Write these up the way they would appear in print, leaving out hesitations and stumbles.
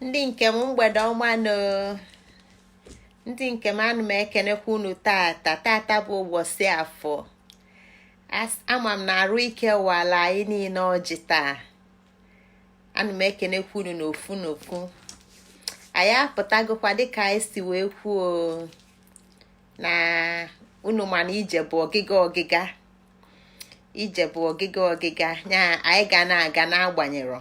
Ndị nke m, mgbede ọma nụ. Ndị nke m, ana m ekenekwa unu tata. Tata bụ ụbọchị Afọ. Ama m na arụ ike wala anyị niile ọjị taa. Ana m ekenekwa unu n'ofu n'ofu. Anyị apụtagokwa dịka anyị si wee kwuo na unu, mana ije bụ ọgịga ọgịga, ije bụ ọgịga ọgịga nya. Anyị ga na-aga n'agbanyerọ,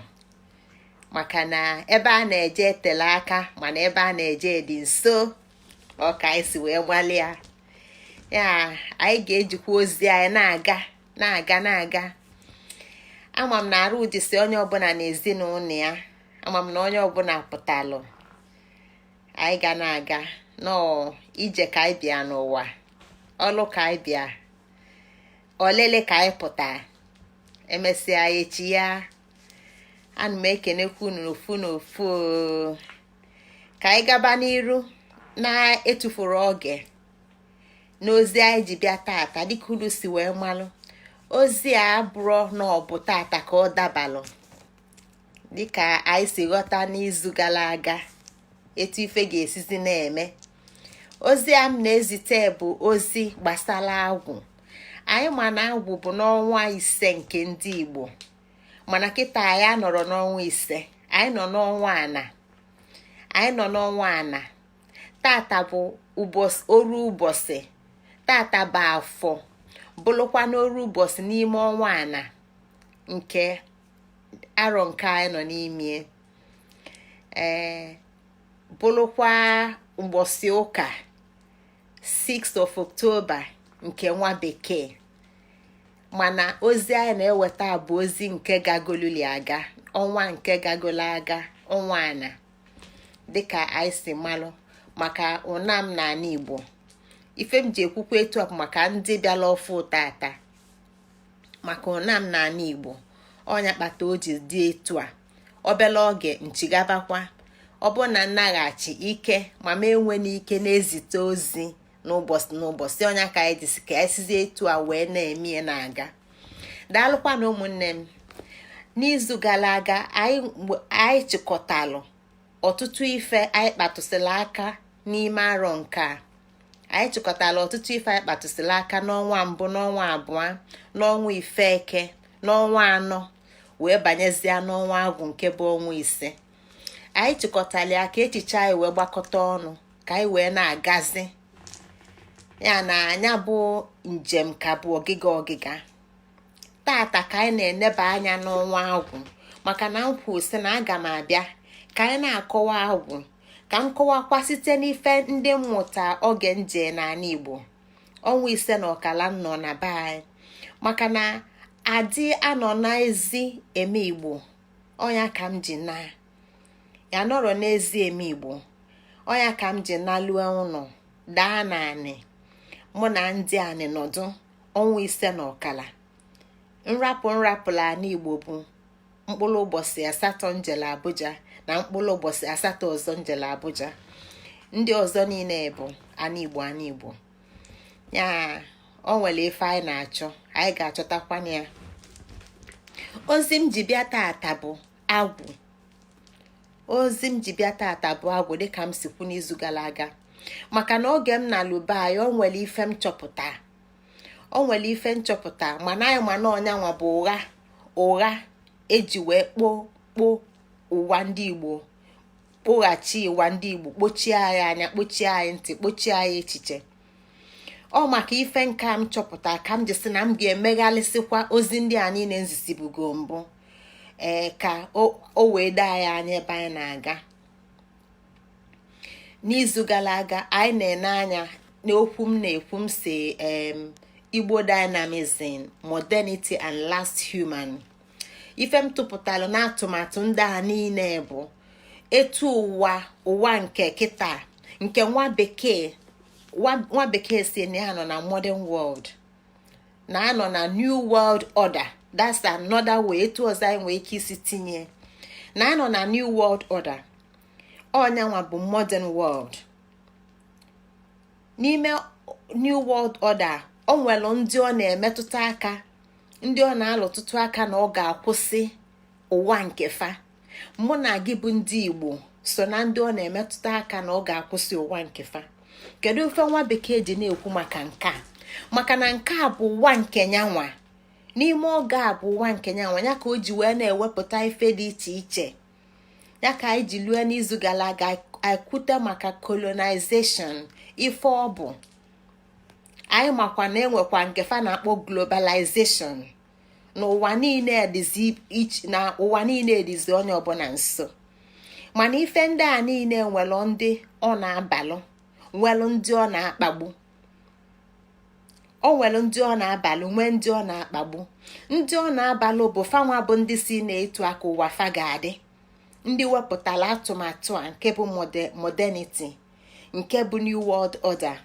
maka na ebe a na-eje etele aka, mana ebe a na-eje dị nso. Ọ ka anyị si wee gbalịa ya, anyị ga-ejikwa ozi anyị na-aga, na-aga, na-aga. Ama m na arụ ụdịsi onye ọbụla na ezinụlọ ya. Ama m na onye ọbụla pụtalụ. Anyị ga na-aga nọọ ije ka anyị bịa n'ụwa, ọlụ ka anyị bịa, olele ka anyị pụta. Emesịa echi ya, ana m ekenekwa unu n'ofu n'ofu. Ka anyị gaba n'iru na-etufuru oge n'ozi anyị ji bịa tata. Dịka unu si wee malụ, ozi a abụrụ na ọ bụ tata ka ọ dabalụ, dịka anyị si ghọta n'izu gara aga etu ife ga-esizi na-eme. Ozi a m na-ezite bụ ozi gbasara agwụ. Anyị ma na agwụ bụ n'ọnwa 5 nke ndị Igbo, mana kịta anyị anọrọ n'ọnwa 5, anyị nọ n'ọnwa ana. Anyị nọ n'ọnwa ana. Tata bụ ụbọchị oru ụbọchị. Tata bụ Afọ, bụrụkwa n'oru ụbọchị n'ime ọnwa ana nke arọ nke anyị nọ n'ime, ee, bụrụkwa ụbọchị ụka, 6th of October nke nwa bekee. Mana ozi anyị na-eweta bụ ozi nke gagoluli aga, ọnwa nke gagolo aga, ọnwa ana, dịka anyị si malụ maka ụnam na ala Igbo. Ife m ji ekwukwa etu a bụ maka ndị bịala ọfụ tata, maka ụnam na ala Igbo. Ọnya kpata o ji dị etu a. Obele oge nchigabakwa, ọ bụ na nnaghachi ike ma m enwe n'ike na-ezite ozi n'ụbọchị n'ụbọchị. Ọnya ka anyị jisi ka anyị sizi etu a wee na-eme na-aga. Daalụkwa na ụmụnne m. N'izu gara aga anyị chịkọtalụ ọtụtụ ife anyị kpatụsịrị aka n'ime arọ nke a. Anyị chịkọtara ọtụtụ ife anyị kpatụsịrị aka n'ọnwa mbụ, n'ọnwa abụọ, n'ọnwa ifeke, n'ọnwa anọ, wee banyezie n'ọnwa agwụ nke bụ ọnwa 5. Anyị chịkọtara ya ka echiche anyị wee gbakọta ọnụ, ka anyị wee na-agazi ya na anya bụ njem ka bụ ọgịga ọgịga. Tata ka anyị na-eneba anya n'ọnwa agwụ, maka na m kwu sị na aga m abịa ka anyị na-akọwa agwụ, ka m kọwakwa site n'ife ndị mmụta oge nje n'ala Igbo, ọnwa 5.5 nọ na be anyị, maka na adị anọ n'ezi eme Igbo. Ọnya ka m ji na ya nọrọ n'ezi eme Igbo. Ọnya ka m ji nalue ụlọ, daa naanị mụ na ndị anị nọdụ ọnwa 5.5. Nrapụ nrapụla ala Igbo bụ mkpụrụ ụbọchị 8 njele Abuja na mkpụrụ ụbọchị 8 ọzọ njele Abuja. Ndị ọzọ niile bụ ana Igbo, ana Igbo ya. O nwere ife anyị na-achọ, anyị ga-achọtakwana ya. Ozi m ji bịa tata bụ agwụ. Ozi m ji bịa tata bụ agwụ, dịka m si kwu n'izu gara aga, maka na oge m na lube anyị, o nwere ife m chọpụta, o nwere ife nchọpụta. Mana anyị ma na ọnyanwa bụ ụgha, ụgha eji wee kpoo kpoo ụwa ndị Igbo, kpoghachi ụwa ndị Igbo, kpochie anyị anya, kpochie anyị ntị, kpochie anyị echiche. Ọ maka ife nka m chọpụta ka m ji sị na m ga-emeghalịsịkwa ozi ndị a niile nzisibugo mbụ, ee, ka o wee doo anyị anya ebe anyị na-aga. N'izu gara aga anyị na-ene anya n'okwu m na-ekwu, m si Igbo dynamism, modernity and last human. Ife m tụpụtara n'atụmatụ ndị a niile bụ etu ụwa, ụwa nke kịta, nke nwa bekee, nwa bekee si na ya nọ na modern world, na anọ na new world order. That's another way, etu ọzọ anyị nwee ike isi tinye na anọ na new world order. Ọnyanwa bụ modern world. N'ime new world order, o nwere ndị ọ na-emetụta aka, ndị ọ na-alụtụtụ aka na ọ ga-akwụsị ụwa nke fa. Mụ na gị bụ ndị Igbo So na ndị ọ na-emetụta aka na ọ ga-akwụsị ụwa nke fa. Kedu ife nwa bekee ji na-ekwu maka nke a? Maka na nke a bụ ụwa nke nyanwa. N'ime oge a bụ ụwa nke nyanwa ya ka o ji wee na-ewepụta ife dị iche iche. Ya ka anyị ji lue n'izu gara aga ekwute maka colonization, ife ọ bụ. Anyị makwa na enwekwa nke fa na-akpọ globalization, na ụwa niile dịzi, na ụwa niile dịzi onye ọbụla nso. Mana ife ndị a niile nwere ndị ọ na-abalụ, nwere ndị ọ na-akpagbu. O nwere ndị ọ na-abalụ, nwee ndị ọ na-akpagbu. Ndị ọ na-abalụ bụ fanwa bụ ndị si na-etu aka ụwa fa ga-adị, ndị wepụtara atụmatụ a nke bụ modernity, nke bụ New World Order.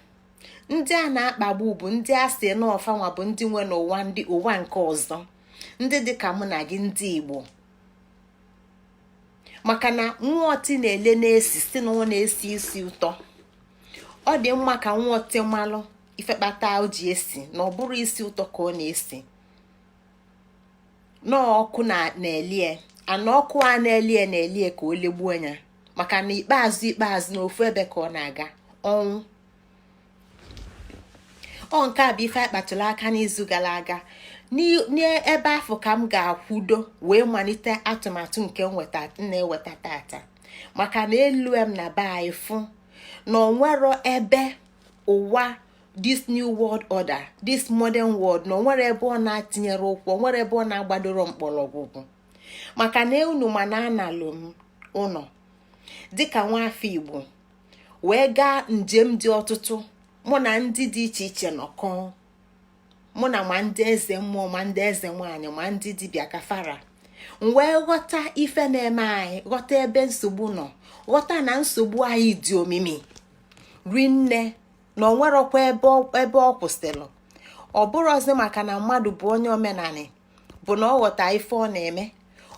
Ndị a na-akpagbu bụ ndị a si n'ọfanwa bụ ndị nwe n'ụwa, ndị ụwa nke ọzọ, ndị dịka mụ na gị, ndị Igbo. Maka na nwaọtị na-ele na-esi si na ọ na-esi isi ụtọ, ọ dị mma ka nwaọtị malụ ife kpata o ji esi, na ọ bụrụ isi ụtọ ka ọ na-esi n'ọkụ na-elie ana. Ọkụ a na-elie na-elie ka o legbuo ya, maka na ikpeazụ ikpeazụ na ofu ebe ka ọ na-aga, ọnwụ. Ọ nke a bụ ife anyị kpatụrụ aka n'izu gara aga. N'ebe afọ ka m ga-akwudo wee malite atụmatụ nke na-eweta tata, maka na elu m na be anyị fụ na onwero ebe ụwa this New World Order, this modern world, na onwere ebe ọ na-atinyere ụkwụ, onwere ebe ọ na-agbadoro mkpọrọgwụgwụ. Maka na unu mana analụ m ụlọ dịka nwaafọ Igbo wee gaa njem dị ọtụtụ, mụ na ndị dị iche iche nọkọ, mụ na ma ndị eze mmụọ, ma ndị eze nwanyị, ma ndị dibịa kafara, m wee ghọta ife na-eme anyị, ghọta ebe nsogbu nọ, ghọta na nsogbu anyị dị omimi rinne, na onwerọkwa ebe ọ kwụsịrị. Ọ bụrụzi maka na mmadụ bụ onye omenani bụ na ọ ghọta ife ọ na-eme.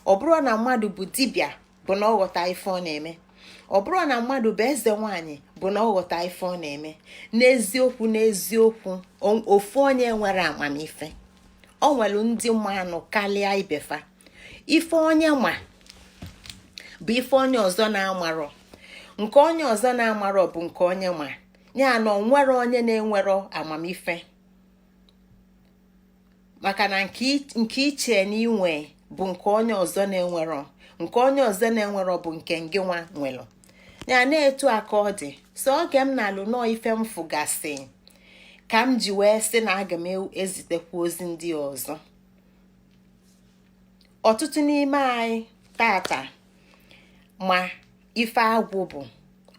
Ọ bụrụ na mmadụ bụ dibịa bụ na ọ ghọta ife ọ na-eme. Ọ bụrụ na mmadụ bụ eze nwanyị bụ na ọ ghọta ife ọ na-eme. N'eziokwu, n'eziokwu, ofu onye nwere amamife, o nwere ndị mmanụ karịa ibefa. Ife onye ma bụ ife onye ọzọ na-amarọ, nke onye ọzọ na-amarọ bụ nke onye ma ya. Na onwere onye na-enwero amamife, maka na nke iche na inwe bụ nke onye ọzọ na-enwero, nke onye ọzọ na-enwero bụ nke ngị nwa nwere ya. Na-etu a ka ọ dị. So oge m na-alụ nọọ ife m fụgasị ka m ji wee sị na aga m ezitekwa ozi ndị ọzọ. Ọtụtụ n'ime anyị tata ma ife agwụ bụ,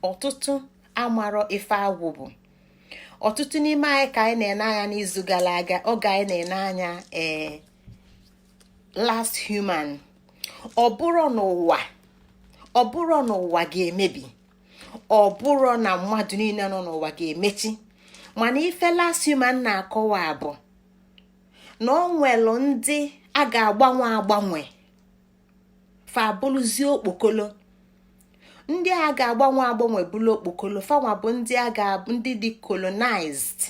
ọtụtụ amarọ ife agwụ bụ. Ọtụtụ n'ime anyị ka anyị na-ene anya n'izu gara aga, oge anyị na-ene anya Last Human, ọ bụrụ n'ụwa, ọ bụrụ n'ụwa ga-emebi, ọ bụrụ na mmadụ niile nọ n'ụwa ga-emechi. Mana ife Last Human na-akọwa bụ na ọ nwelụ ndị a ga-agbanwe agbanwe, fa bụrụzie okpokolo. Ndị a ga-agbanwe agbanwe bụrụ okpokolo, fanwa bụ ndị a ga ndị dị colonized,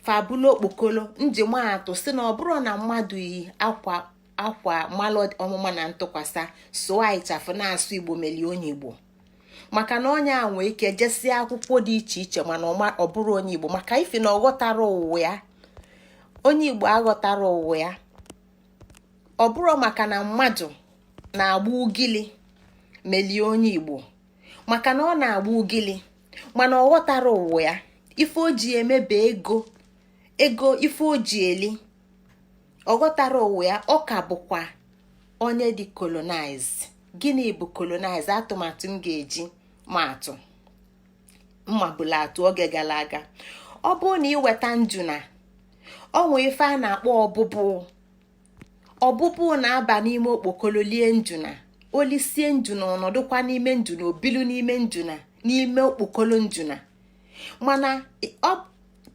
fa bụrụ okpokolo. Njimaatụ si na ọ bụrụ na mmadụ yi akwa malụ ọmụma na ntụkwasị, sụọ ịchafụ, na-asụ Igbo, melie onye Igbo. Maka na onye a nwee ike jesie akwụkwọ dị iche iche, mana ọ bụrụ onye Igbo, maka ifi na ọ ghọtara ụwa ya. Onye Igbo aghọtara ụwa ya. Ọ bụrụ maka na mmadụ na-agba ugili melie onye Igbo, maka na ọ na-agba ugili, mana ọ ghọtara ụwa ya. Ife o ji emebe ego, ego ife o ji eli, ọ ghọtara ụwa ya. Ọ ka bụkwa onye dị colonize. Gịnị bụ colonize? Atụmatụ m ga-eji ma atụ mmabụla atụ oge gara aga, ọ bụrụ na iweta njuna, ọ nwee ife a na-akpọ ọbụbụ. Ọbụbụ na-aba n'ime okpokolo lie njuna, olisie njuna, ọnọdụkwa n'ime njuna, obilu n'ime njuna, n'ime okpokolo njuna. Mana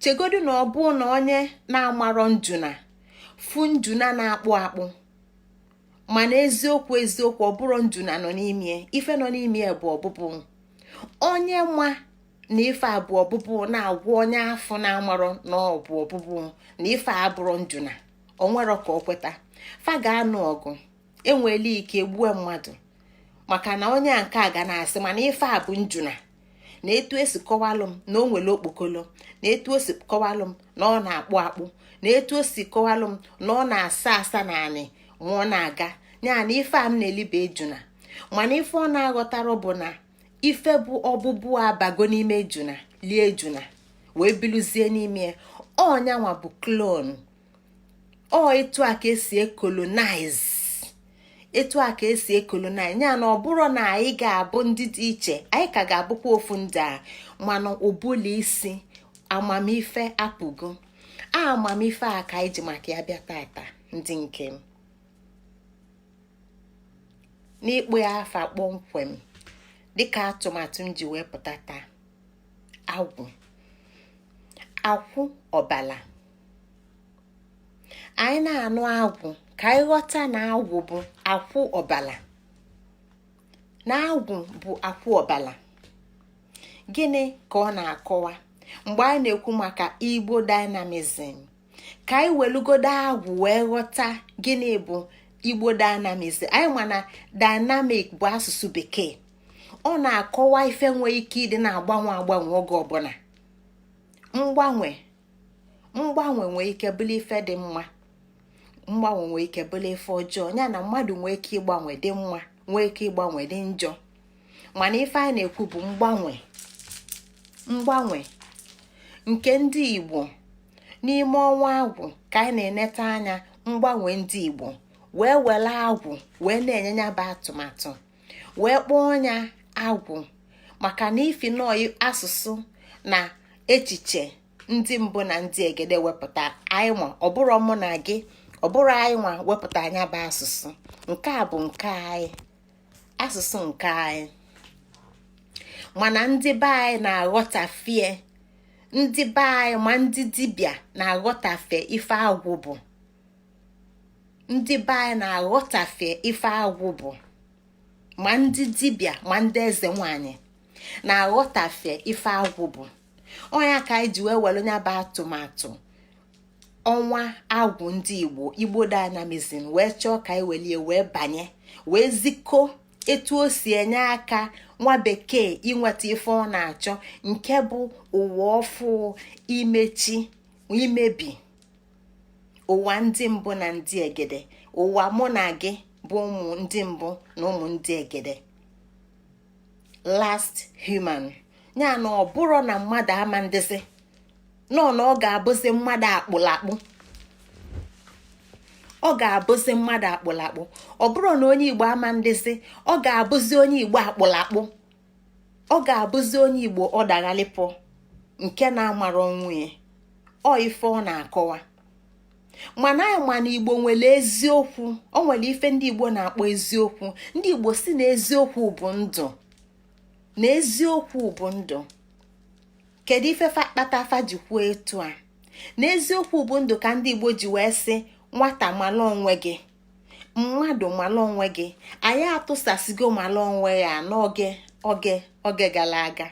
chegodu na ọ bụ na onye na-amarọ njuna fụ njuna na-akpụ akpụ, mana eziokwu eziokwu, ọ bụrụ njuna nọ n'ime, ife nọ n'ime bụ ọbụbụ. Onye ma na ife a bụ ọbụbụ na-agwa onye afọ na-amarọ na ọ bụ ọbụbụ, na ife abụrụ njuna, onwero ka ọ kweta. Fa ga-anụ ọgụ, enwela ike gbue mmadụ. Maka na onye a nke a ga na-asị, mana ife a bụ njuna, na etu esi kọwalụ m na o nwere okpokolo, na etu o si kọwalụ m na ọ na-akpụ akpụ, na etu o si kọwalụ m na ọ na-asa asa na anị ma ọ na-aga ya, na ife a m na-elibe ejuna. Mana ife ọ na-aghọtara bụ na ife bụ ọbụbụ abago n'ime ejuna, lie ejuna wee biluzie n'ime ya. Ọnyanwa bụ clone. Ọ etu a ka esi ecolonize, etu a ka esi ecolonize ya, na ọ bụrụ na anyị ga-abụ ndị dị iche, anyị ka ga-abụkwa ofu ndị a, mana ụbụla isi amamife apụgo. Amamife a ka anyị ji maka ya bịa tata, ndị nke m. N'ikpo ya afa kpọmkwem, dịka atụmatụ m ji wee pụta taa, agwụ, akwụ ọbala. Anyị na-anụ agwụ, ka anyị ghọta na agwụ bụ akwụ ọbala, na agwụ bụ akwụ ọbala. Gịnị ka ọ na-akọwa mgbe anyị na-ekwu maka Igbo dynamism? Ka anyị welugodo agwụ wee ghọta gịnị bụ Igbo dynamism. Anyị ma na dynamic bụ asụsụ Bekee, ọ na-akọwa ife nwee ike ịdị na-agbanwe agbanwe oge ọbụla. Mgbanwe, mgbanwe nwee ike bụrụ ife dị mma, mgbanwe nwee ike bụrụ ife ọjọọ. Ya na mmadụ nwee ike ịgbanwe dị mma, nwee ike ịgbanwe dị njọ. Mana ife anyị na-ekwu bụ mgbanwe, mgbanwe nke ndị Igbo n'ime ọnwa agwụ, ka anyị na-eneta anya mgbanwe ndị Igbo, wee were agwụ wee na-enye ya bụ atụmatụ, wee kpọọ ya agwụ, maka na ifi nọọ asụsụ na echiche ndị mbụ na ndị egede wepụta. Anyị nwa, ọ bụrụ mụ na gị, ọ bụrụ anyị nwa wepụta anya bụ asụsụ nke a, bụ nke anyị, asụsụ nke anyị. Mana ndị be anyị na-aghọtafie, ndị be anyị ma ndị dibịa na-aghọtafe ife agwụ bụ, ndị be anyị na-aghọtafe ife agwụ bụ, ma ndị dibịa ma ndị eze nwanyị na-aghọtafe ife agwụ bụ. Ọnya ka anyị ji wee were onye bụ atụmatụ ọnwa agwụ ndị Igbo, Igbo dynamism, wee chọọ ka anyị welie wee banye wee zikọ etu o si enye aka nwa bekee inweta ife ọ na-achọ, nke bụ ụwa ọfụ, imechi, imebi ụwa ndị mbụ na ndị egede, ụwa mụ na gị bụ ụmụ ndị mbụ na ụmụ ndị egede, last human. Ya na ọ bụrụ na mmadụ ama ndịzi nọ, na ọ ga-abụzi mmadụ akpụlakpụ, ọ ga-abụzi mmadụ akpụlakpụ. Ọ bụrụ na onye Igbo ama ndịzi, ọ ga-abụzi onye Igbo akpụlakpụ, ọ ga-abụzi onye Igbo ọ daghalịpụ nke na-amara onwe ya. Ọ ife ọ na-akọwa. Mana anyị ma na Igbo nwere eziokwu. O nwere ife ndị Igbo na-akpọ eziokwu. Ndị Igbo si na eziokwu bụ ndụ, na eziokwu bụ ndụ. Kedu ife kpata afa ji kwuo etu a, na eziokwu bụ ndụ? Ka ndị Igbo ji wee sị, nwata mala onwe gị, mmadụ mala onwe gị. Anyị atụsasịgo mala onwe ya n'oge oge oge gara aga.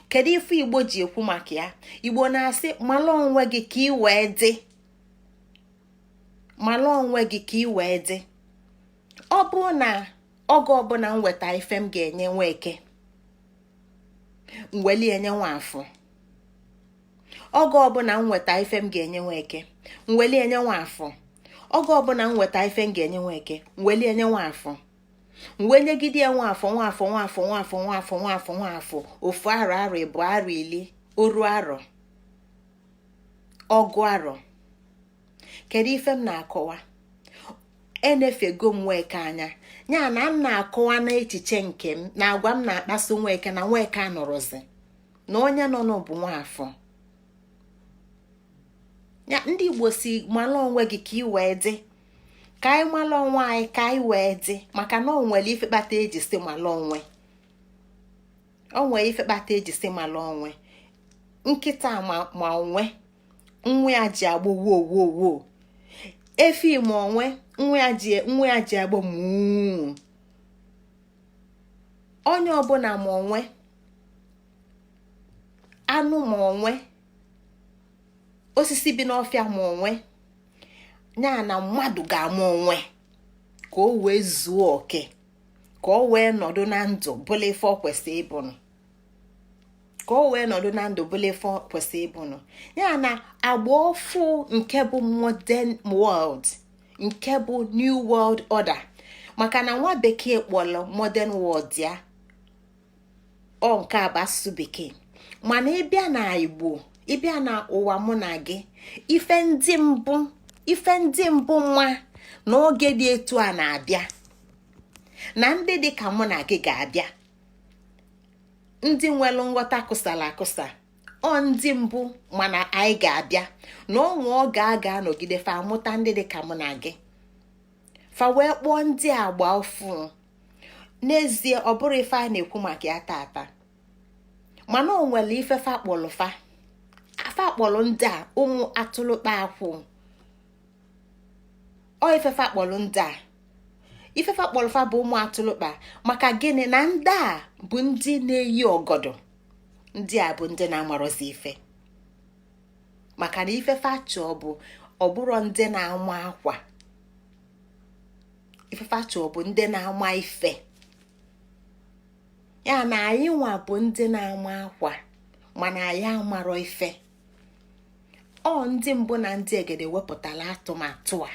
Kedu ife Igbo ji ekwu maka ya? Igbo na-asị, mala onwe gị ka ị wee dị, mala onwe gị ka ị wee dị. Ọ bụ na oge ọbụla m weta ife m ga-enye nweke, mweli enye nwafọ. Oge ọbụla m weta ife m ga-enye nweke, mweli enye nwafọ. Oge ọbụla m weta ife m ga-enye nweke, mweli enye nwafọ, wee nyegide ya nwafọ, nwafọ, nwafọ, nwafọ, nwafọ, nwafọ, nwafọ, ofu arọ, arọ ịbụ, arọ 10, oru arọ, ọgụ arọ. Kedu ife m na-akọwa? Enefego m nweke anya ya na m na-akọwa n'echiche nke m na agwa m na-akpaso nweke, na nweke anọrọzi, na onye nọ n'bụ nwafọ ya. Ndị Igbo si mala onwe gị ka ị wee dị. Ka anyị mala onwe anyị ka anyị wee dị, maka na o nwere ife kpata eji si mala onwe. O nwere ife kpata eji si mala onwe. Nkịta ma onwe nwa ya ji agbọ wo wo wo. Efi ma onwe nwa ya ji agbọ muu. Onye ọbụla ma onwe, anụ ma onwe, osisi bi n'ọfịa ma onwe ya, na mmadụ ga-ama onwe ka o wee zuo oke, Ka ọ wee nọdụ na ndụ bụla ife ọ kwesị ịbụnụ, ka ọ wee nọdụ na ndụ bụla ife ọ kwesị ịbụnụ. Ya na agba ọfụ nke bụ modern world, nke bụ new world order, maka na nwa bekee kpọrọ modern world ya. Ọ nke a bụ asụsụ bekee, mana ịbịa na Igbo, ịbịa na ụwa mụ na gị, ife ndị mbụ nwa n'oge dị etu a na-abịa, na ndị dị ka mụ na gị ga-abịa, ndị nwere nghọta kụsara akụsa. Ọ ndị mbụ, mana anyị ga-abịa na ọnwa ọ ga-anọgide fa amụta ndị dị ka mụ na gị, fa wee kpọọ ndị agba ọfụ. N'ezie, ọ bụrụ ife a na-ekwu maka ya tata, mana o nwere ife fa kpọrọ. Fa kpọrọ ndị a ụmụ atụlụkpa akwụ. Ọ ife fa kpọrọ ndị a, ife fa kpọrọ fa bụ ụmụ atụlụkpa. Maka gịnị? Na ndị a bụ ndị na-eyi ọgọdọ, ndị a bụ ndị na-amarọzi ife, maka na ife fa chọọ bụ ọbụrụ ndị na-ama akwa. Ife fa chọọ bụ ndị na-ama ife. Ya na anyị nwa bụ ndị na-ama akwa, mana anyị amarọ ife. Ọ ndị mbụ na ndị egede wepụtara atụmatụ a,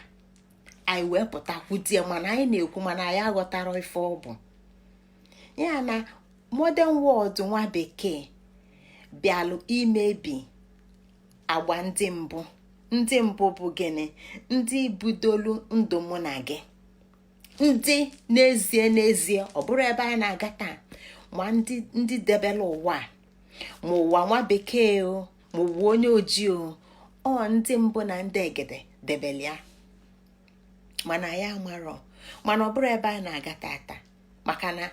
anyị wee pụta kwudie, mana anyị na-ekwu, mana anyị aghọtara ife ọ bụ. Ya na modern world nwa bekee bịalụ imebi agba ndị mbụ. Ndị mbụ bụ gịnị? Ndị budolu ndụ mụ na gị, ndị n'ezie n'ezie, ọ bụrụ ebe anyị na-aga taa, ma ndị debere ụwa, ma ụwa nwa bekee o, ma ụwa onye ojii o, ọ ndị mbụ na ndị egede debere ya, mana ya amarọ. Mana ọ bụrụ ebe anyị na-aga tata, maka na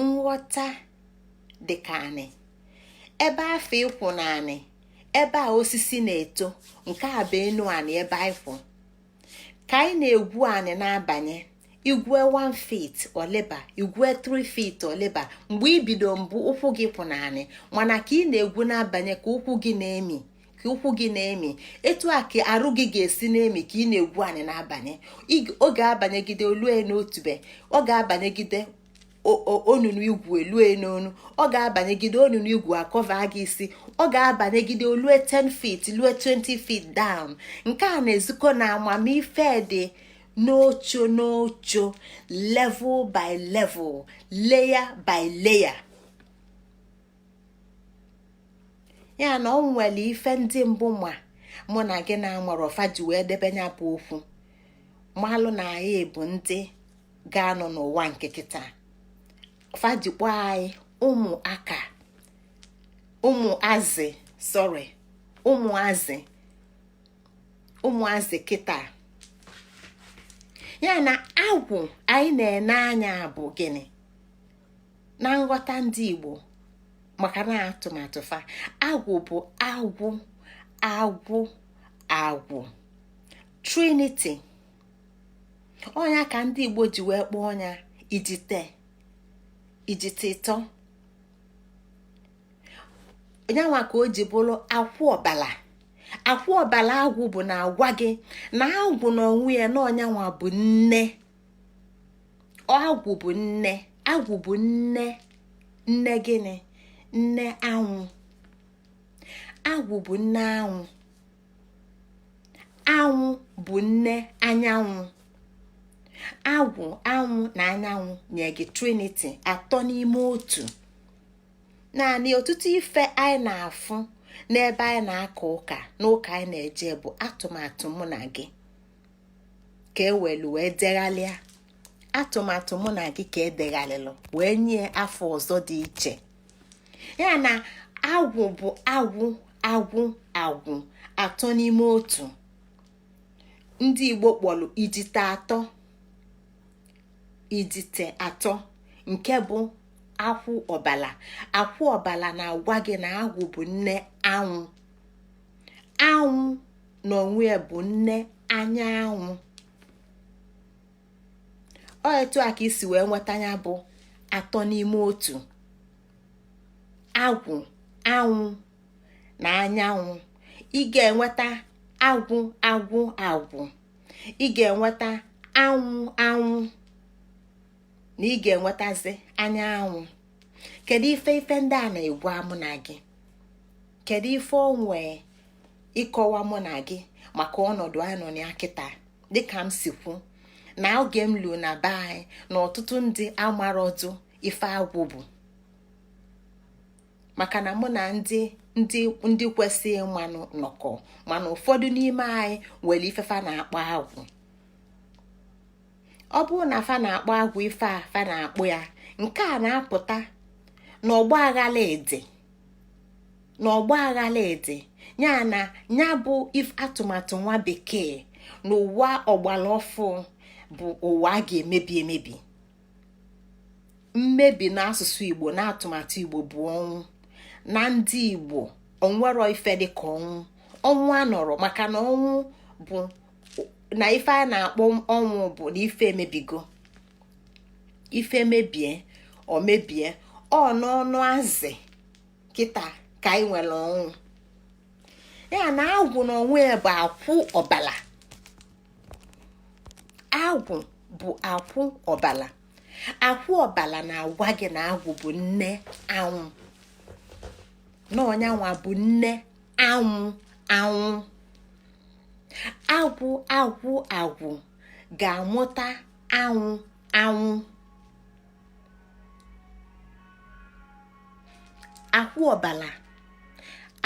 nghọta dị ka anị ebe afọ ịkwụ na anị ebe a osisi na-eto. Nke a bụ enu anị ebe anyị kwụ. Ka anyị na-egwu anị na-abanye, igwe 1 feet oleba, igwe 3 feet oleba. Mgbe ibido mbụ, ụkwụ gị kwụ naanị, mana ka ị na-egwu na-abanye, ka ụkwụ gị na-emi, ka ụkwụ gị na-emi. Etu a ka arụ gị ga-esi na-emi ka ị na-egwu anị na-abanye. Ọ ga-abanyegide olue n'otube, ọ ga-abanyegide onunu igwu elue n'onu, ọ ga-abanyegide onunu igwu akọva gị isi, ọ ga-abanyegide olue 10 feet, lue 20 feet down. Nke a na-ezukọ na amamife dị n'ocho n'ocho, level by level, layer by layer. Ya na ọ nwere ife ndị mbụ ma mụ na gị na-amara, ọfa ji wee debe ya bụ okwu, malụ na anyị bụ ndị ga-anọ n'ụwa nke kịta. Fa ji kpọọ anyị ụmụaka, ụmụazị, sorry, ụmụazị, ụmụazị kịta. Ya na agwụ anyị na-ene anya bụ gịnị na nghọta ndị Igbo? Maka na atụmatụ fa, agwụ bụ agwụ, agwụ, agwụ, trinity. Ọnya ka ndị Igbo ji wee kpọọ ọnya ijite, ijite ịtọ. Onyanwa ka o ji bụrụ akwụ ọbala. Akwụ ọbala agwụ bụ na agwa gị na agwụ na onwe ya na ọnyanwa bụ nne. Agwụ bụ nne, agwụ bụ nne. Nne gịnị? Nne anwụ. Agwụ bụ nne anwụ, anwụ bụ nne anyanwụ. Agwụ, anwụ na anyanwụ nye gị trinity, atọ n'ime otu. Naanị ọtụtụ ife anyị na-afụ n'ebe anyị na-aka ụka n'ụka anyị na-eje bụ atụmatụ mụ na gị ka e welu wee deghalịa. Atụmatụ mụ na gị ka edeghalịlụ wee nye afọ ọzọ dị iche. Ya na agwụ bụ agwụ, agwụ, agwụ, atọ n'ime otu. Ndị Igbo kpọrọ ijite atọ, ijite atọ, nke bụ akwụ ọbala. Akwụ ọbala na-agwa gị na agwụ bụ nne anwụ, anwụ na onwe ya bụ nne anyanwụ. Ọ etu a ka isi wee nweta ya bụ atọ n'ime otu: agwụ, anwụ na anyanwụ. Ị ga-enweta agwụ, agwụ, agwụ. Ị ga-enweta anwụ, anwụ. Na ị ga-enwetazi anyanwụ. Kedu ife ife ndị a na-egwa mụ na gị? Kedu ife onwe ịkọwa mụ na gị maka ọnọdụ anyị nọ na ya kịta? Dịka m si kwu na oge m lu na be anyị, na ọtụtụ ndị amarọdụ ife agwụ bụ, maka na mụ na ndị kwesịrị ịmanụ nọkọ, mana ụfọdụ n'ime anyị nwere ife fa na-akpọ agwụ. Ọ bụrụ na fa na-akpọ agwụ ife a fa na-akpụ ya, nke a na-apụta na ọgba aghara ede, na ọgba aghara ede ya na ya bụ atụmatụ nwa bekee na ụwa ọgbara ọfụ bụ ụwa a ga-emebi emebi. Mmebi n'asụsụ Igbo na atụmatụ Igbo bụ ọnwụ. Na ndị Igbo, onwero ife dịka ọnwụ. Ọnwụ anọrọ, maka na ọnwụ bụ na ife a na-akpọ ọnwụ bụ na ife emebigo. Ife mebie, o mebie. Ọ n'ọnụ azị kịta ka anyị nwere ọnwụ ya na agwụ na onwe ya bụ akwụ ọbala. Agwụ bụ akwụ ọbala. Akwụ ọbala na-agwa gị na agwụ bụ nne anwụ, na ọnyanwa bụ nne anwụ. Anwụ, agwụ, agwụ, agwụ ga-amụta anwụ. Anwụ, akwụ ọbala,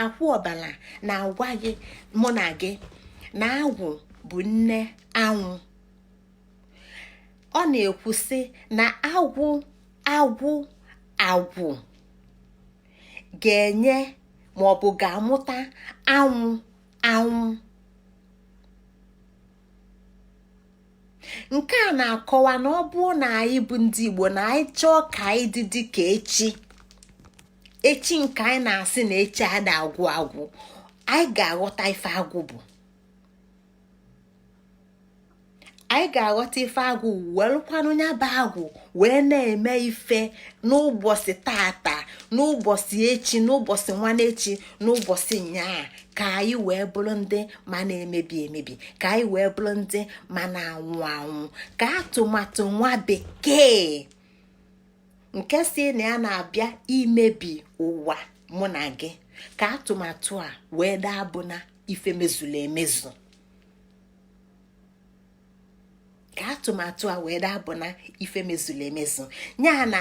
akwụ ọbala na-agwa gị, mụ na gị, na agwụ bụ nne anwụ. Ọ na-ekwu sị na agwụ, agwụ, agwụ ga-enye maọbụ ga-amụta anwụ. Anwụ nke a na-akọwa na ọ bụrụ na anyị bụ ndị Igbo, na anyị chọọ ka anyị dị dị ka echi, echi nke anyị na-asị na echi ada agwụ agwụ, anyị ga-aghọta ife agwụ bụ. Anyị ga-aghọta ife agwụ, welụkwanụ nya bụ agwụ wee na-eme ife n'ụbọchị tata, n'ụbọchị echi, n'ụbọchị nwanne echi, n'ụbọchị nyaa, ka anyị wee bụrụ ndị ma na-emebi emebi, ka anyị wee bụrụ ndị ma na-anwụ anwụ, ka atụmatụ nwa bekee nke si na ya na-abịa imebi ụwa mụ na gị, ka atụmatụ a wee daa bụ na ife mezuru emezu, ka atụmatụ a wee daa bụ na ife mezuru emezu. Ya na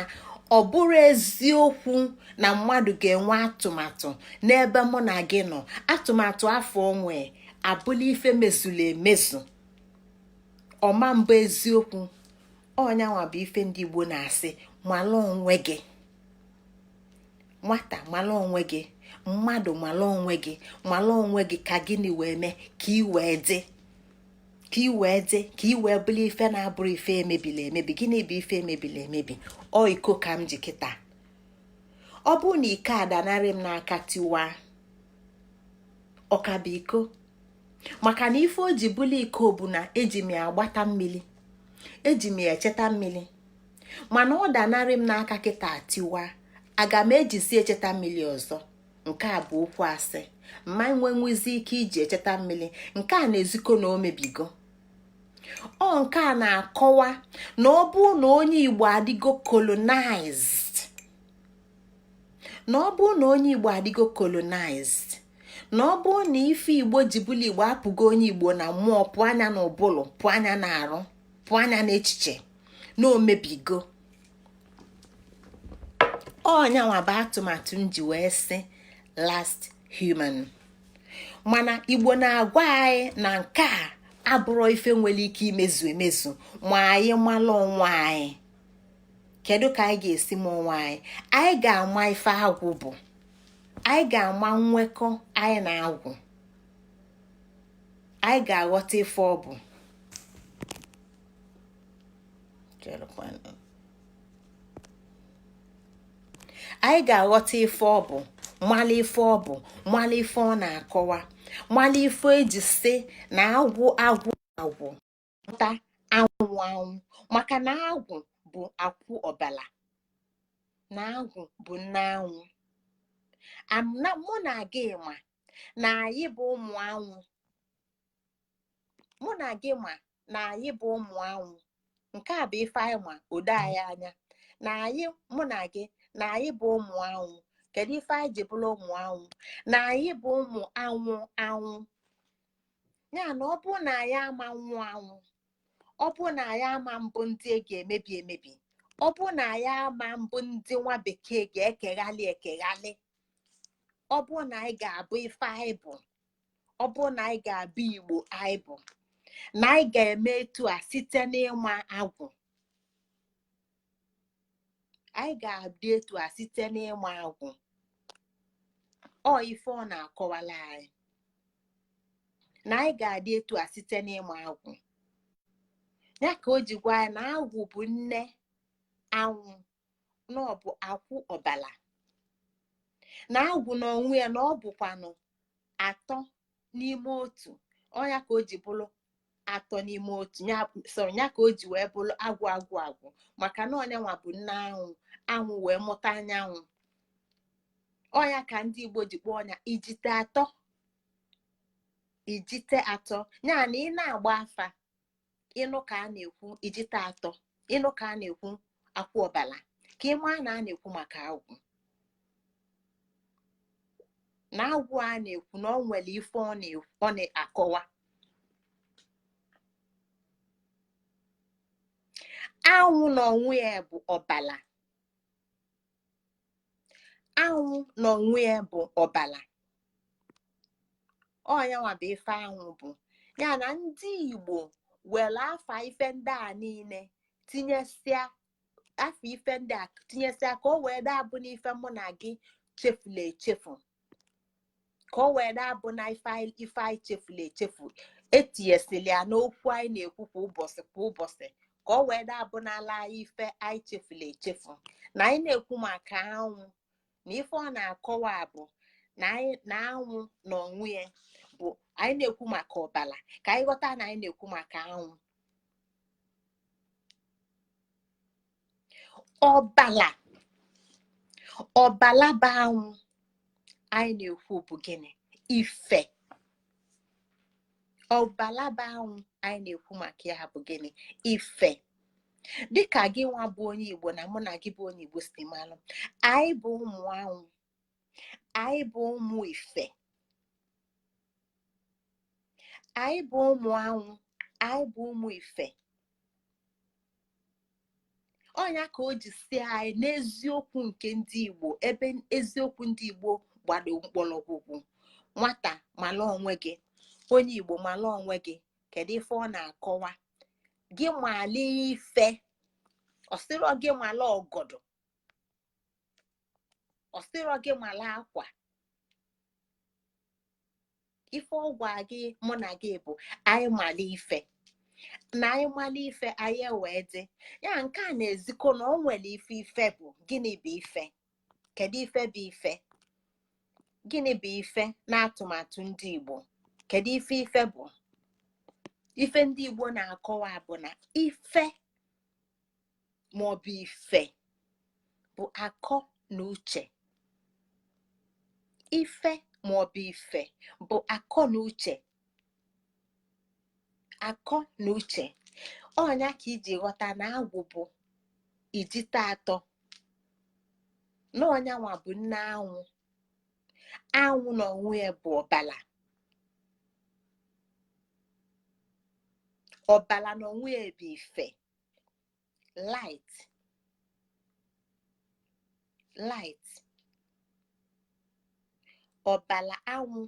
ọ bụrụ eziokwu na mmadụ ga-enwe atụmatụ n'ebe mụ na gị nọ, atụmatụ afọ onwe abụla ife mezuru emezu, ọma mbụ eziokwu. Ọnyanwa bụ ife ndị Igbo na-asị, mala onwe gị nwata, mala onwe gị mmadụ, mala onwe gị, mala onwe gị, ka gịnị wee mee ka ị wee dị, ka ị wee dị, ka ị wee bụrụ ife na-abụrụ ife emebili emebi. Gịnị bụ ife emebili emebi? Ọ iko ka m ji kịta. Ọ bụrụ na iko adanarị m n'aka tiwa, ọka bụ iko, maka na ife o ji bụrụ iko bụ na eji m ya agbata mmiri, eji m ya echeta mmiri. Mana ọ danarị m n'aka kịta tiwa, aga m ejizi echeta mmiri ọzọ? Nke a bụ okwu asị. Mma nwenwezi ike iji echeta mmiri. Nke a na-ezikọ na o mebigo. Ọ nke a na-akọwa na ọ bụ na onye Igbo adịgo colonized, na ọ bụ na onye Igbo adịgo colonized, na ọ bụ na ife Igbo ji bụlụ Igbo apụgo onye Igbo na mmụọ, pụọ anya na ụbụlụ, pụọ anya na arụ, pụọ anya na echiche, na omebigo. Ọnyanwa bụ atụmatụ m ji wee sị last human. Mana Igbo na-agwa anyị na nke a abụrụ ife nwere ike imezu emezu ma anyị mala onwe anyị. Kedu ka anyị ga-esi ma onwe anyị? Anyị ga-ama ife agwụ bụ, anyị ga-ama nwekọ anyị na agwụ, anyị ga-aghọta ife ọ bụ. Anyị ga-aghọta ife ọ bụ, mala ife ọ bụ, mala ife ọ na-akọwa, mala ife eji sị na agwụ, agwụ, agwụ mụta anwụ anwụ, maka na agwụ bụ akwụ ọbala, na agwụ bụ nne anwụ. Na mụ na gị ma na anyị bụ ụmụ anwụ. Mụ na gị ma na anyị bụ ụmụ anwụ. Nke a bụ ife anyị ma odo anyị anya na anyị, mụ na gị, na anyị bụ ụmụ anwụ. Kedu ife anyị ji bụrụ ụmụ anwụ? Na anyị bụ ụmụ anwụ anwụ. Ya na ọ bụ na anyị ama nwụ anwụ, ọ bụ na anyị ama mbụ ndị e ga-emebi emebi, ọ bụ na anyị ama mbụ ndị nwa bekee ga-ekeghalị ekeghalị, ọ bụ na anyị ga-abụ ife anyị bụ, ọ bụ na anyị ga-abụ Igbo anyị bụ, na anyị ga-eme etu a site n'ịma agwụ. Anyị ga-adị etu a site n'ịma agwụ. Ọ ife ọ na-akọwala anyị na anyị ga-adị etu a site n'ịma agwụ. Ya ka o ji gwa anyị na agwụ bụ nne anwụ, na ọ bụ akwụ ọbala, na agwụ n'onwe ya na ọ bụkwanụ atọ n'ime otu. Ọnya ka o ji bụrụ atọ n'ime otu ya, sorry, ya ka o ji wee bụrụ agwụ agwụ agwụ, maka na ọnyanwa bụ nne anwụ, anwụ wee mụta anyanwụ. Ọnya ka ndị Igbo ji kpọọ ọnya ijite atọ, ijite atọ. Ya na ị na-agba afa, ịnụ ka a na-ekwu ijite atọ, ịnụ ka a na-ekwu akwụ ọbala, ka ị maa na a na-ekwu maka agwụ, na agwụ a na-ekwu na ọ nwere ife ọ na-akọwa. Anwụ n'onwe ya bụ ọbala. Anwụ n'onwe ya bụ ọbala. Ọ yanwa bụ ife anwụ bụ. Ya na ndị Igbo were afa ife ndị a niile tinyesịa, afa ife ndị a tinyesịa ka o wee daa bụ n'ife mụ na gị chefula echefu, ka o wee daa bụ na ife anyị chefula echefu, etinyesịrị ya n'okwu anyị na-ekwu kwa ụbọchị kwa ụbọchị, ka o wee daa bụ n'ala anyị ife anyị chefula echefu. Na anyị na-ekwu maka anwụ, na ife ọ na-akọwa bụ na anyị na anwụ na onwe ya bụ, anyị na-ekwu maka ọbala, ka anyị ghọta na anyị na-ekwu maka anwụ. Ọbala, ọbala bụ anwụ anyị na-ekwu bụ gịnị? Ife. Ọbala bụ anwụ anyị na-ekwu maka ya bụ gịnị? Ife. Dịka gị nwa bụ onye Igbo na mụ na gị bụ onye Igbo si malụ, anyị bụ ụmụ anwụ, anyị bụ ụmụ ife, anyị bụ ụmụ anwụ, anyị bụ ụmụ ife. Ọnya ka o ji si anyị n'eziokwu nke ndị Igbo, ebe eziokwu ndị Igbo gbado mkpọrọgwụgwụ. Nwata mala onwe gị, onye Igbo mala onwe gị. Kedu ife ọ na-akọwa? Gị mala ife. Ọ sịrọ gị mala ọgọdọ, ọ sịrọ gị mala akwa. Ife ọ gwa gị mụ na gị bụ anyị mala ife, na anyị mala ife anyị wee dị ya. Nke a na-ezikọ na ọ nwere ife ife bụ. Gịnị bụ ife? Kedu ife bụ ife? Gịnị bụ ife n'atụmatụ ndị Igbo? Kedu ife ife bụ? Ife ndị Igbo na-akọwa bụ na ife maọbụ ife bụ akọ na uche. Ife maọbụ ife bụ akọ na uche. Akọ na uche. Ọnya ka iji ghọta na agwụ bụ ijite atọ, na ọnyanwa bụ nne anwụ. Anwụ na onwe ya bụ ọbala. Ọbala na onwe ya bụ ife, light, light. Ọbala anwụ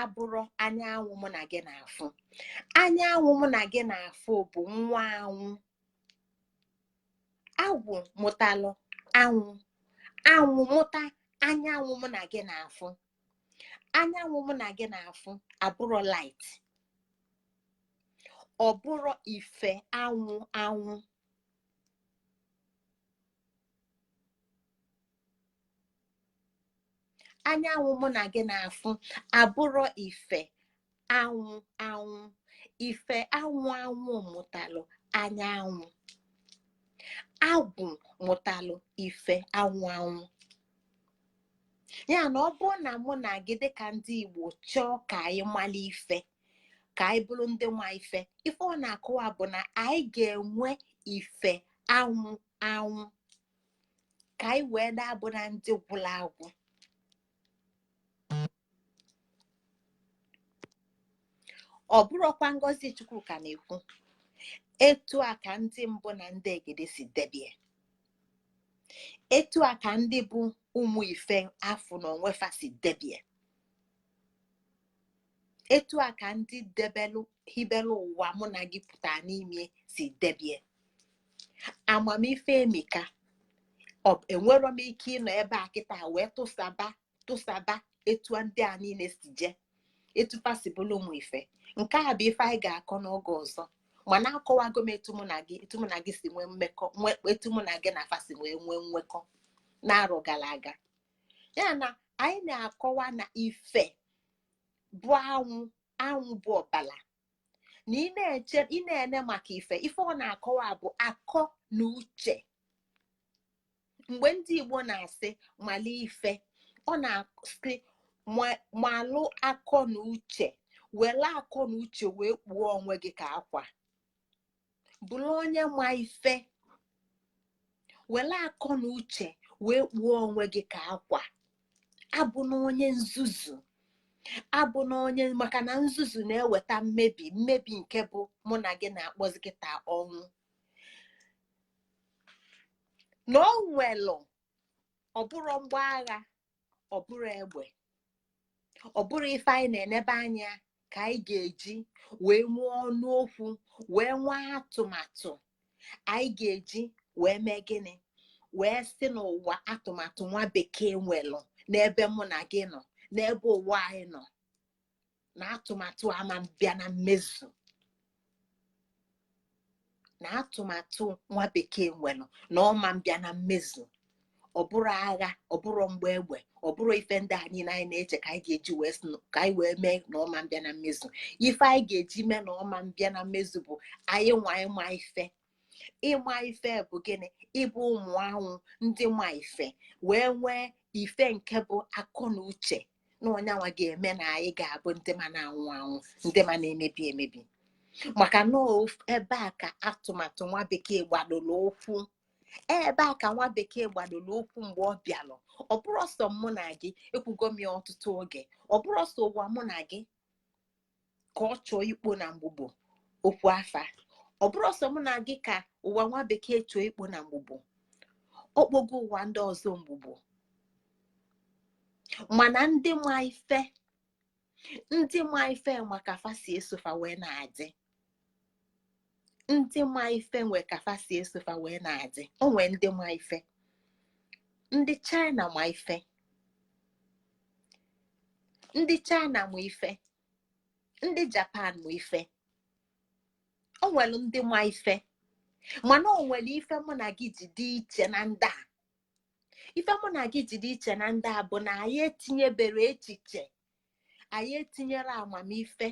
abụrọ anyanwụ mụ na gị na-afụ. Anyanwụ mụ na gị na-afụ bụ nwa anwụ. Agwụ mụtalụ anwụ, anwụ mụta anyanwụ mụ na gị na-afụ. Anyanwụ mụ na gị na-afụ abụrọ light, ọ bụrọ ife anwụ anwụ. Anyanwụ mụ na gị na-afụ abụrọ ife anwụ anwụ. Ife anwụ anwụ mụtalụ anyanwụ. Agwụ mụtalụ ife anwụ anwụ. Ya na ọ bụrụ na mụ na gị dịka ndị Igbo chọọ ka anyị mala ife, ka anyị bụrụ ndị ma ife, ife ọ na-akọwa bụ na anyị ga-enwe Ife anwụ anwụ ka anyị wee na-abụ na ndị gwụla agwụ. Ọ bụrụkwa Ngozi Chukwuka na-ekwu etu a ka ndị mbụ na ndị egede si debie, etu a ka ndị bụ ụmụ ife afụ na onwefa si debie, etu a ka ndị debelu hibelu ụwa mụ na gị pụtara n'ime si debie. Amamife emika, enwero m ike ịnọ ebe a kịta wee tụsaba etu ndị a niile si jee, etu fa si bụlụ ụmụ ife. Nke a bụ ife anyị ga-akọ n'oge ọzọ, mana akọwago m etu mụ na gị etu mụ na gị si nwee mmekọ, etu mụ na gị na fa si wee nwee nwekọ n'arọ gara aga. Ya na anyị na-akọwa na ife bụ anwụ, anwụ bụ ọbala, na ị na-eche, ị na-ene maka ife, ife ọ na-akọwa bụ akọ na uche. Mgbe ndị Igbo na-asị mala ife, ọ na-asị malụ akọ na uche, were akọ na uche wee kpuo onwe gị ka akwa, bụrụ onye ma ife, were akọ na uche wee kpuo onwe gị ka akwa. Abụ na onye nzuzu, abụ na onye, maka na nzuzu na-eweta mmebi, mmebi nke bụ mụ na gị na-akpọzi kịta ọnwụ. Na ọ nwelụ, ọ bụrụ mgba agha, ọ bụrụ egbe, ọ bụrụ ife anyị na-enebe anya ka anyị ga-eji wee nwee ọnụ okwu, wee nwee atụmatụ anyị ga-eji wee mee gịnị, wee si n'ụwa atụmatụ nwa bekee nwelụ n'ebe mụ na gị nọ, n'ebe ụwa anyị nọ, na atụmatụ ama mbịa na mmezu, na atụmatụ nwa bekee nwelụ na ọma mbịa na mmezu. Ọ bụrụ agha, ọ bụrụ mgba egbe, ọ bụrụ ife ndị anyị na anyị na-eche ka anyị ga-eji wee ka anyị wee mee na ọma mbịa na mmezu. Ife anyị ga-eji mee na ọma mbịa na mmezu bụ anyị nwa ịma ife. Ịma ife bụ gịnị? Ịbụ ụmụ anwụ ndị ma ife, wee nwee ife nke bụ akọ na uche na ọnyanwa ga-eme na anyị ga-abụ ndị ma na-anwụ anwụ, ndị ma na-emebi emebi. Maka na ebe a ka atụmatụ nwa bekee gbadoro ụkwụ, ebe a ka nwa bekee gbadoro ụkwụ mgbe ọ bịalụ. Ọ bụrụ sọ mụ na gị, ekwugo m ya ọtụtụ oge, ọ bụrụ sọ ụwa mụ na gị ka ọ chọọ ikpo na mgbugbo okwu afa, ọ bụrụ sọ mụ na gị ka ụwa nwa bekee chọọ ikpo na mgbugbo, okpogo ụwa ndị ọzọ mgbugbo. Mana ndị ma ife, ndị ma ife maka fa si esofa wee na-adị, ndị ma ife nwe ka fa si esofa wee na-adị. O nwee ndị ma ife, ndị China ma ife, ndị China ma ife, ndị Japan ma ife. O nwere ndị ma ife, mana o nwere ife mụ na gị ji dị iche na ndị a. Ife mụ na gị ji dị iche na ndị a bụ na anyị etinyebere echiche, anyị etinyere amamife,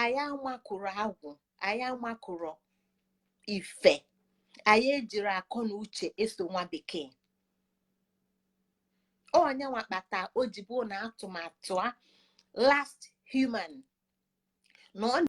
anyị amakụrụ agwụ, anyị amakụrụ ife, anyị ejiri akọ na uche eso nwa bekee. Onyenwa kpata o ji bụ na atụmatụ a last human na ọ